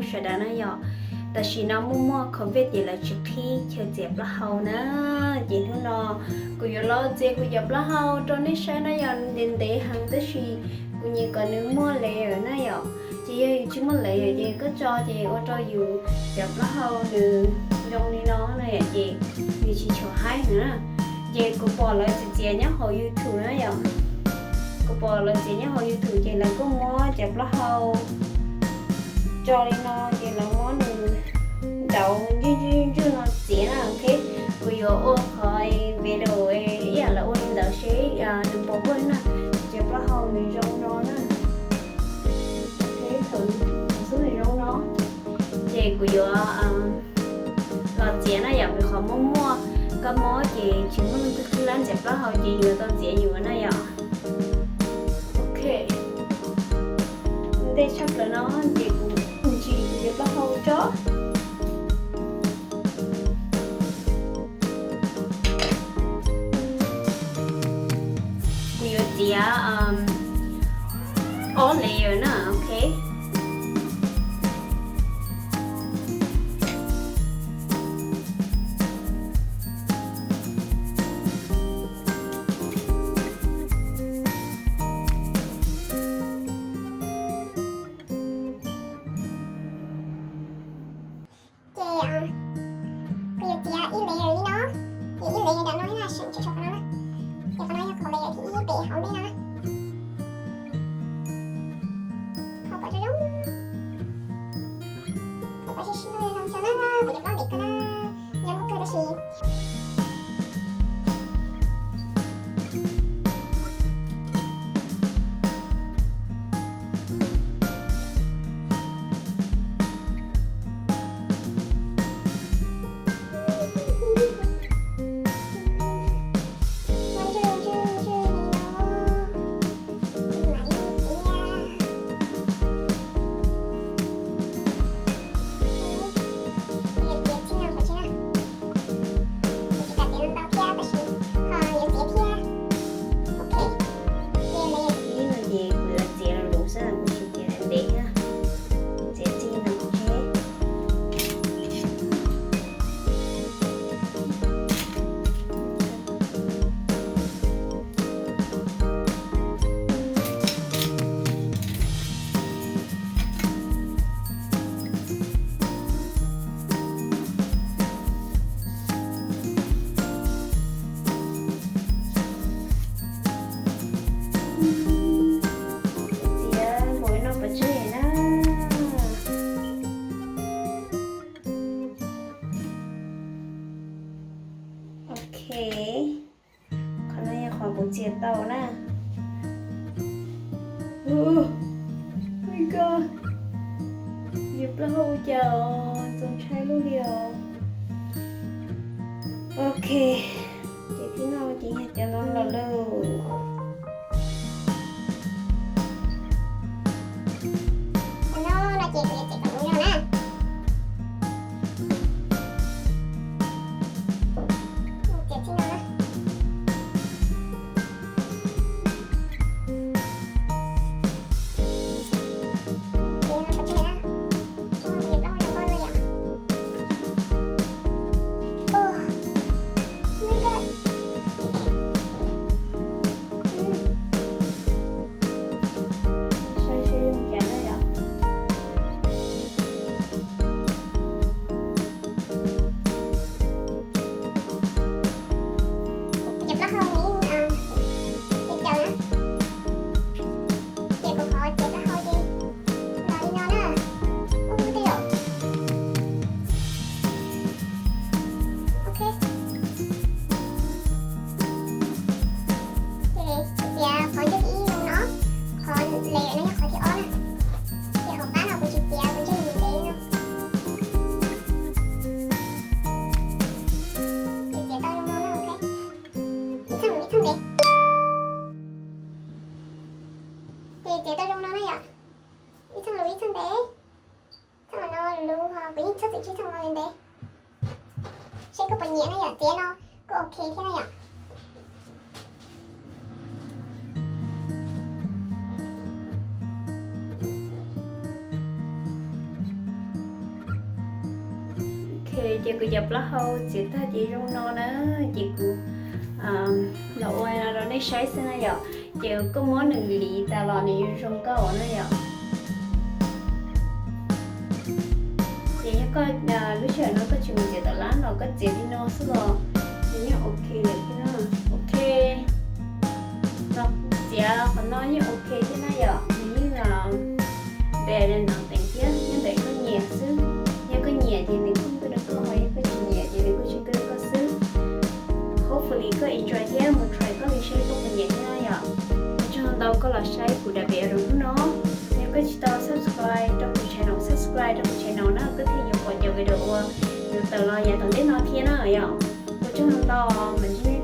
sawv daws na yom. Tam sim no muaj muaj covid ces lawv tsis qhib chaw txiav plaub hau na. Ces hnub no kuv yuav los txiav kuv cov plaub hau rau nej saib na yom, ntev ntev heev tab sis kuv nyiam kom nws muaj layer na yom. Ces yog yus tsis muaj layer ces koj tso ces ua rau yus cov plaub hau nws zoo li no na yom, ces nws tsis tshua haib na. Ces kuv pom lawv txiav txiav nyob hauv YouTube na yom. Kuv pom lawv txiav nyob hauv YouTube ces lawv kuj muab cov plaub hau tso li no ces lawv muab nws ntaus ntswj ntswj ntswj no txiav na, ok. Kuv yuav ua qhov video ib yam lawv ua li ntawd seb nws puas muaj na. Cov plaub hau nws zoo no na. Thaum xub nws zoo no ces kuv yuav los txiav na yom, vim qhov muaj muaj kab mob ces tsis muaj leej twg qhib lab txiav plaub hau ces yuav tau txiav yus na yom. Ok, ntej tshaj plaws no ces kuv ntsis kuv cov plaub hau tso. Kuv yuav txiav ob layer na, ok. Ces kuv yuav txiav ib layer li no, ces ib layer ntawm no na, seem tseem tshuav qhov no na. Ces qhov no yog qhov layer thib ib pem hauv ntej no na. Qhov pom zoo zoo, qhov pom sib sib zoo zoo na, kuv cov plaub ntev kawg na, zoo kawg tab sis Ces kuv yuav txiav luv xwb, kuv tsis txiav ntev thiab. Txiav txij no. Txiav npaum no pov tseg na. Ok, qhov no yog qhov kuv txiav tau na. Ua koj, yus plaub hau ua cas txaus ntshai luaj li os. Ok, ces thib no ces yog cov no los lawm. Cov no no ces kuv yuav txiav kom luv no na. Txiav txij no na. Ces plaub hau nws yeej caws na, ces kuv qhov txiav plaub hau ces los li no na. Ub, tej zaum, ok. Ces kuv txiav qhov ntsej thib ib no, qhov layer no yog qhov thib ob na. Ces hauv qab no kuv tsis txiav, kuv ntsej ntev ntev no. Ces txiav tau zoo no na, ok. Ib txheej luv ib txheej ntev. Ces txiav tau zoo no na yom. Ib txheej luv ib txheej ntev. Txheej no luv, kuv yeej txhob txiav tsis txheej no ntev. Seb koj puas nyiam na yom, txiav no kuj ok thiab na yom. Ces kuv cov plaub hau txiav tag ces zoo no na, ces kuv los ua rau nej saib xwb na yom. Ces koj muab nws liv tas los nws yuav zoo nkauj na yom. Ces yog koj lub sij hawm no koj tsis mus txiav tom lab los koj txiav li no xwb los nws yeej ok lawm thiab na. Ok, txiav qhov no yeej ok thiab na yom, nws yeej better than nothing thiab, nyob ntawm koj nyiam xwb. Yog koj nyiam ces nws kuj ntuj rau koj, yog koj tsis nyiam ces nws kuj tsis ntuj rau koj xwb. Hopefully koj enjoy thiab mus try koj li saib koj puas nyiam thiab na yom. Ua tsaug ntau koj los saib kuv daim video hnub no. Yog koj tsis tau subscribe rau kuv channel, subscribe rau kuv channel na koj thiaj yuav pom cov video uas yuav tawm los yav tom ntej no thiab na yom. Ua tsaug ntau, mam ntsib